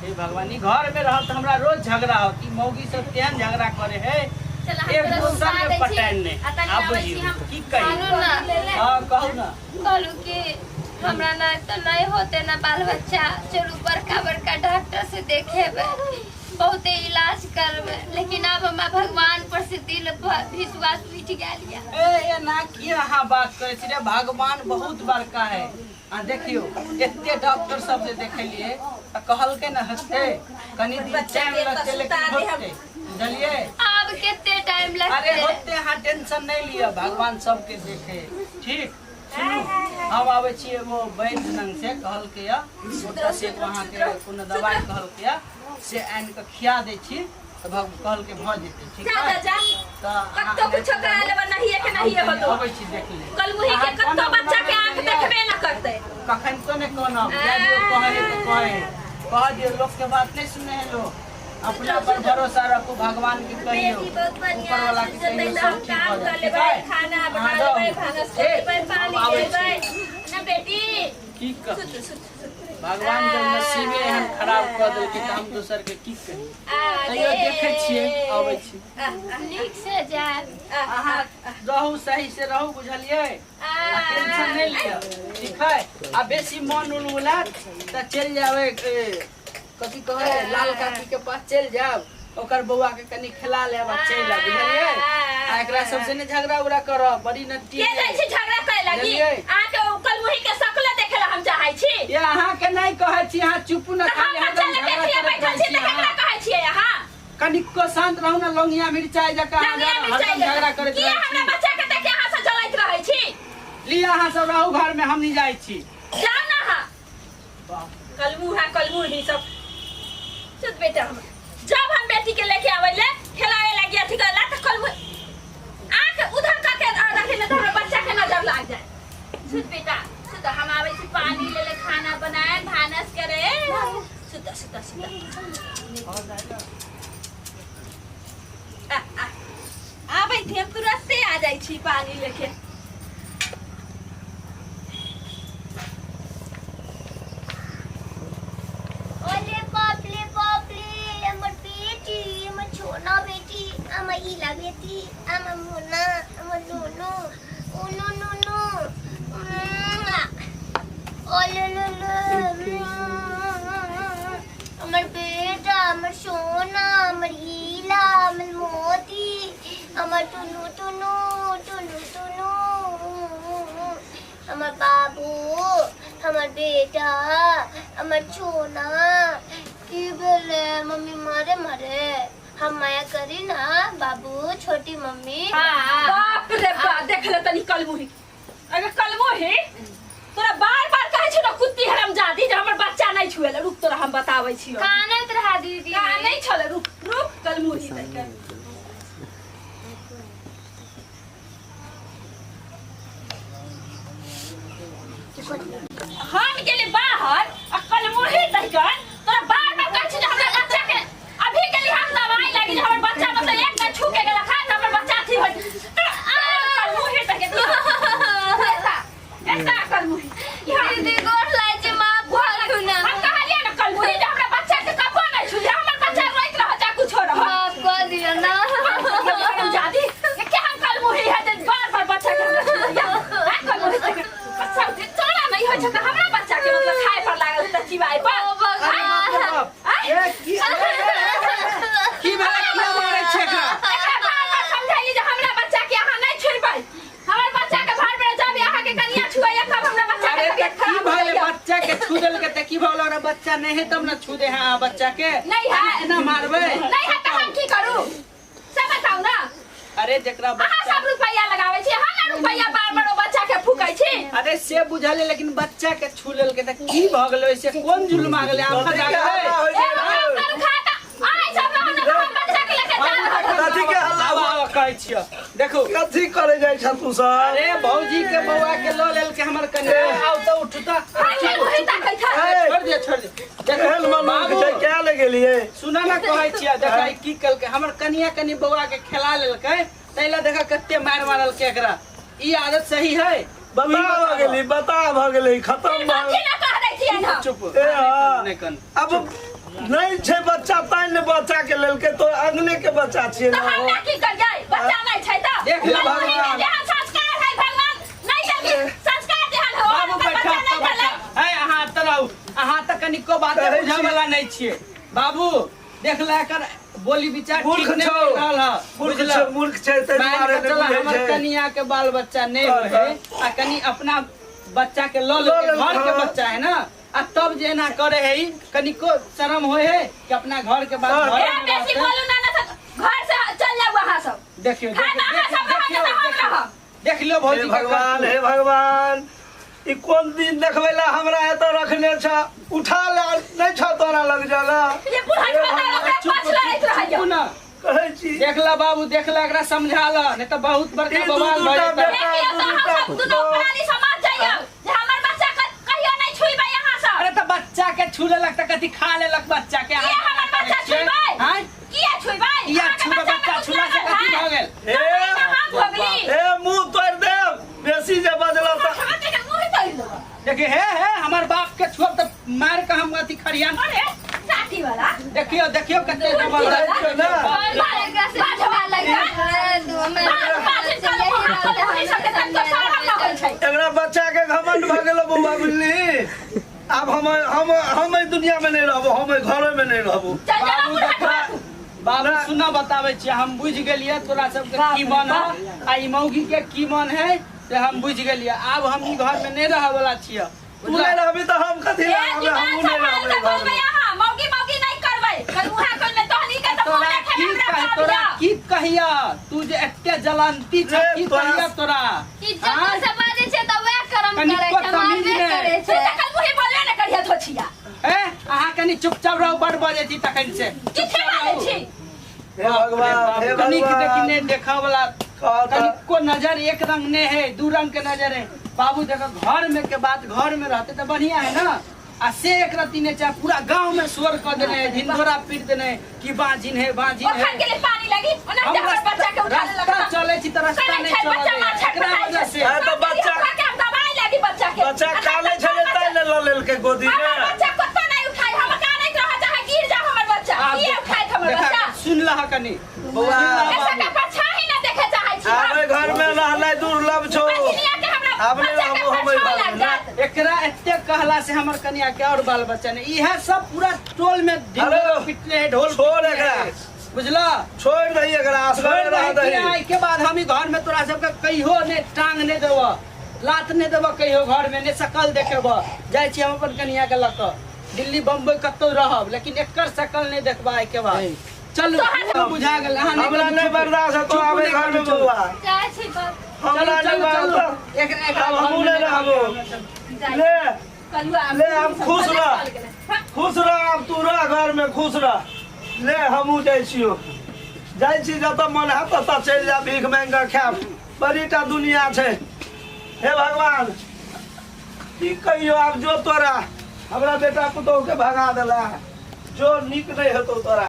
हे भगवान, ई घर में रहब त हमरा रोज झगड़ा होत। ई मौगी सब तेहन झगड़ा करे है, चल हम एक तोरा दोसर सुता में दै छी पटायल नहि। आ तनी आब आबै छी बुझियौ हम। की कही। सुनू ना। हाँ, कहू ना। कहलू कि हमरा ना तो नहीं होते ना बाल बच्चा, चलू बड़का बड़का डॉक्टर से देखेबे, बहुते इलाज करबे, लेकिन अब हमरा भगवान पर से दिल विश्वास उठ गेल या। ए एना की अहाँ बात करै छी रे? भगवान बहुत बड़का है। आ देखियो, एते डॉक्टर सब से देखेलिए त कहलकै ने हेतै, कनी दिन बच्चा टाइम के तऽ लगतै, लेकिन सुता दे हम। होतै, बुझलियै? आब कते टाइम अरे लगते? होते, अहाँ टेंशन नहीं लिअ, भगवान सबके देखे। ठीक, सुनू, हम आबै छी एगो वैद्य लग से, कहलकै या ओतऽ से एगो अहाँके कोनो दवाइ कहलकै या, से आनि कऽ खिया दै छी तऽ कहलकै भऽ जेतै। ठीक जा जा है? जा। तऽ अहाँ कत्तो कुछो करा लेबा, नहिए के नहिए हम होतो। अबै छी देख ले। कलमुही के अहाँ कत्तो कोना बच्चा के बना आंख लेलियै? देखबे न करतै। कखन तो नहि कहब, जाय दियौ, कहै है तऽ कहै है, कह दियौ। लोक के बात नहीं सुने है लोग। अपना पर भरोसा रखू, भगवान के कहियो, बेटी बहुत बढ़िया ऊपर वाला के से कहियो, जतै सब हम ठीक काम हो कर जाए। लेबै, खाना बना अहाँ लेबै, रहू। भानस कर ठीक, लेबै, हम पानी आबै लेबै छी। ना बेटी। की कह, सुत सुत सुत। भगवान जब नसीबे एहन खराब कऽ देलकै तऽ हम दोसर के की कही? तैयो देखै छियै, अबै छी। नीक से जायब। अहाँ रहू, सही से रहू, बुझलियै? आ टेंशन नहि लिअ, ठीक है? आ बेसी मन उन उलात तऽ चलि जाबै, कथी कहै, लाल काकी के पास चलि जायब, ओकर बौआ के कनि खेला लेब आ चलि आयब, बुझलियै? आ एकरा सबसे नहि झगड़ा उगड़ा करब, बड़ी नट्टी के है। जाइ छी झगड़ा करे लागी? बुझलियै? अहाँ के ओ कलमुही के शकले देखे ला हम चाहै छी। ये अहाँ के नहीं कहै छी, अहाँ चुप न। तऽ हम खाली बच्चा हरदम लगे झगड़ा छियै करैत बैठल रहै छी छी तऽ केकरा अहाँ। कहै छियै अहाँ? कनिको शांत रहू ने, लौंगिया मिरचाई जकाँ अहाँ लौंगिया मिरचाई हरदम झगड़ा करैत किया रहै हमरा छी। बच्चा के देखे अहाँ से जलैत रहै छी? लिअ, अहाँ सब रहू घर में, हम नहीं जाइ छी। जाउ ना अहाँ। कलमुहा कलमुही सब। सुत बेटा हम जब हम बेटी के लेके आवे ले खेलावे लगी अथी करे ला त कलमु आंख उधर करके रखे न त हमरा बच्चा के नजर लाग जाए। सुत बेटा सुत, हम आवे छी पानी ले ले, खाना बनाए, भानस करे। सुत सुत सुत। आ आ आबै थी हम, तुरंते आ जाइ छी पानी लेके। ओले बापले बापले, हमर बेटी, हमर छोना बेटी, हमर इला बेटी, हमर मुन्ना, हमर नुनू, ओ नु नु नु, ओले लो लो, हमर बेटा, हमर सोना, हमर हीला, हमर मोती, हमर टुनु टुनु टुनु टुनु, हमर बाबू, हमर बेटा, हमर छोना। की भेलै मम्मी? मारे मारे हम माया करी ना बाबू, छोटी मम्मी। बाप रे बाप, देख ले तनी कलमुही। अगर कलमुही तोरा बार बार कहै छी ना कुत्ती हरामजादी जे हमर बच्चा नहीं छुएले। रुक, तोरा हम बताबै छियो। कानैत रहा दीदी। कानै छले। रुक रुक, कलमुही देख। हम गेली बाहर आ कलमुही दहिकन तोरा बार बार कहै छी जे हमरा बच्चा के अभी गेली हम दवाई लागी जे हमर बच्चा मतलब एक बार छू के गेला खा त हमर बच्चा अथी होय। कलमुही दहिकन ऐसा ऐसा कलमुही। दीदी, गोर लागै छी, माफ करू ना। हम कहलियै ने कलमुही जे हमरा बच्चा के कबो नहि छुइहे, हमर बच्चा रोइत रह जा कुछो रह। माफ कऽ दियौ ना। हरामजादी, ये केहन कलमुही है जे बार बार बच्चा के हमरा छुइया? हां, कलमुही तऽ बच्चा के तोरा नहीं होइ छै तऽ हमरा बच्चा के मतलब खाय पर लागल तऽ चिबाय पर। ओ अरे बाप रे भगवान। बाप, ए, की की भेलै? किया मारै छै एकरा? एकरा बार बार समझैली जे हमरा बच्चा के अहाँ नहीं छुइबै, हमर बच्चा के भार में जब अहाँ के कनिया छुएया तब हमरा बच्चा के अरे तऽ तबियत की खराब हो भेलै? जाइया। बच्चा के छू देलकै तऽ की भऽ गेलै? बच्चा नहि है तब ने छू दे है अहाँ बच्चा के। नहीं है। एना मारबै? नहीं है तऽ हम की करू से बताउ ना। अरे जकरा अहाँ बच्चा सब रुपैया लगाबै छी, हम ना रुपैया बार बार ओ बच्चा के फूकै छी। अरे से बुझल है, लेकिन बच्चा के छू लेलकै तऽ की भऽ गेलै? से कोन जुल्म आ गेलै, आफत आ गेलै? ए काम करू खाता आइ सब रहू ना तऽ हम बच्चा के लेके जा रहल छी। कथी के हल्ला? आब आब कहै छियौ, देखू। कथी करे जाइ छ तू सब? अरे भौजी के बौआ के लऽ लेलकै हमर कनिया। आउ तऽ उठू तऽ। हम वही ताकै छ। ए, छोड़ दिअ, छोड़ दिअ। केहन देखू मनुख बाबू, छै, क्या ले गेलियै? सुना ना, कहै छियै, देखै की केलकै। हमर कनिया कनि बौआ के खेला लेलकै, ताहि लए देखा कते मारि मारलकै एकरा। ई आदत सही है? बता भऽ गेली, बता भऽ गेली, खतम भऽ कथी ना कह दै छी। छियै हम। चुप ए, हाँ। नहि कन अब नहीं छै बच्चा तैं ने बच्चा के लेलकै तो अंगने के बच्चा छियै तऽ ना हम हो। ना की करियै बच्चा नहि छै तऽ देख ले भगवान भगवान। जेहन संस्कार है भगवान नहि देलखिन संस्कार जेहन हो बाबू ओकर बैठा बच्चा नहि बैठा भेलै है अहाँ एतऽ रहू अहाँ तऽ कनिको बात कहै बुझऽ छी। वाला नहि छियै बाबू देख ले एकर बोली विचार मूर्ख ठीक नहि छौ। मिल रहल है मूर्ख बुझलह? छै मूर्ख छै ताहि मान दुआरे के नहि चल बुझै हमर छै कनिया के बाल बच्चा नहीं हाँ, रहे आ कनि अपना बच्चा के लऽ लऽ लेके लेलकै, घर के हाँ। बच्चा है ना आ तब जे एना करे है ई, कनिको शर्म होय है कि अपना घर के बात हाँ। घरे ए में बेसी रहतै। बोलू ना ना तऽ घर से चल जाउ अहाँ सब देखियो खाना देखियो अहाँ सब रहब देखियो तऽ हम देखियो। रहब। देख लियो हे भौजी के भगवान करतूत। हे भगवान ई कोन दिन देखबै ला हमरा एतऽ रखने छ उठा ले नहि छ तोरा लग जगह ये बूढ़ा हे छोटा भगवान, ओकरा चुप पाछ लड़ैत रहैया चुप ना कहै छी देख ला बाबू देख ला एकरा समझा ला नहीं तो बहुत बड़का ई दू बवाल भऽ दूटा जेतै बेटा देखियौ दू तऽ हम दूटा सब दुनू पुतोह। प्राणी समाज जाइयौ जे हमर बच्चा के कहियो नहि छुइबै अहाँ सब अरे तऽ बच्चा के छू लेलक तऽ कथी खा लेलक बच्चा के किया हमर बच्चा छुइबै आँय? किया छुइबै किया अहाँके छुबै बच्चा बच्चा छुला से कथी भऽ गेल हे हम भोगली हे मुंह तोड़ि देब बेसी जे बजल तऽ अहाँके के मुँह तोड़ि देब देखिए हे हे हमर बाप के छुअब तऽ मार के हम अथी खरियान अरे साथी वाला देखियो देखियो कते जबरदस्त ना। एकरा बच्चा के घमंड भऽ गेलो बौआ बुझली आब हम हम हम एहि दुनिया में नहीं रहबो हम एहि घरे में नहीं रहबो चल जा बाबू बूढ़ा देखा बाबू सुना बताबै छियै हम बुझि गेलियै तोरा सबके की मन है आ ई मौगी के की मन है से हम बुझि गेलियै आब हम ई घर में नहीं रहै वाला छियै तू नहीं रहबी तऽ हम कथी ए लए रहबै जुबान हमहूँ नहीं संभाल रहबै के घरमे बोलबै अहाँ मौगी मौगी नहीं करबै कल उहा कल में तोहनी के तऽ मुँह तोरा देखे की हमरा कह बाप तोरा जा की कहिया तू जे एते जलंती छ रे, की तोरा- कहिया तोरा आँय? कनिको तमीज नहि। तू तऽ कल मुँहे बोलबे न करिया धोछिया ए अहाँ कनी चुपचाप रहू बड़ बजै छी तखन से किथे बाजै छी हे भगवान हे कनिक देखी भगवान नहीं देखा वाला कह तऽ कनिको नजर एक रंग नहीं है दू रंग के नजर है बाबू देखो घर में के बात घर में रहते तो बढ़िया है ना आ से एक रत्ती नहीं चाहे पूरा गांव में शोर कर देने है ढिंढोरा पीट देने है कि बाजिन है बाजिन है ओखन के लिए पानी लगी ओना हम जे हमर बच्चा के उठा रास्ता लेलक चले छी तऽ रास्ता चलै नहीं छै चलऽ बच्चा दै माछर एकरा पटाइ वजह छै से हाँ, तऽ बच्चा- उठा के हम दवाई लगी बच्चा के बच्चा काले छलै तैं ने लऽ लेलकै गोदी हमर में बच्चा कत्तो नहीं उठाई हम कानैत रह चाहे गिर जा हमर बच्चा आब किए उठाइत हमर देखा, बच्चा सुन लह कनी बौआ ऐसा का परछाई ना देखे चाहे छी आब एहि घर में रहनाइ दुर्लभ छौ दुनिया के हमरा आब नहि बच्चा के रहबो हम एहि परछाई घर लग में जात एकरा एते कहला से हमर कनिया के और बाल बच्चा ने इहे सब पूरा टोल में ढिंढोरा हेलो, पिटले है ढोल छोड़ पिटले है। एकरा। बुझला छोड़ि दही एकरा असगरे छोड़ रह दही कि दही आइ के बाद हम ई घर में तोरा सबके कहियो ने टांग ने देब लात ने देब कहियो घर में ने शकल देखेब जाइ छी हम अपन कनिया के लऽ कऽ दिल्ली बम्बई कतौ रहब लेकिन एकर शकल नहि देखबा आइ के बाद चलू बुझा गेल अहाँ नहि हमरा करू, नहि चुप। बर्दाश्त हेतौ चुप आबै नहि घर में करू, चलू। बौआ हमरा चलू नहि चलू चलू बर्दाश्त एक एक आब हमहूँ नहि रहबो ले कलुआ ले आब खुश रह खुश रह आब तू रह घर में खुश रह ले हमहूँ जाइ छियौ जाइ छी जतऽ मन हैत ततऽ चलि जायब भीख मांगि कऽ खायब बड़ीटा दुनिया छै हे भगवान की कहियो आब जो तोरा हमरा बेटा पुतोहु के भगा देला जो नीक नहि हेतौ तोरा।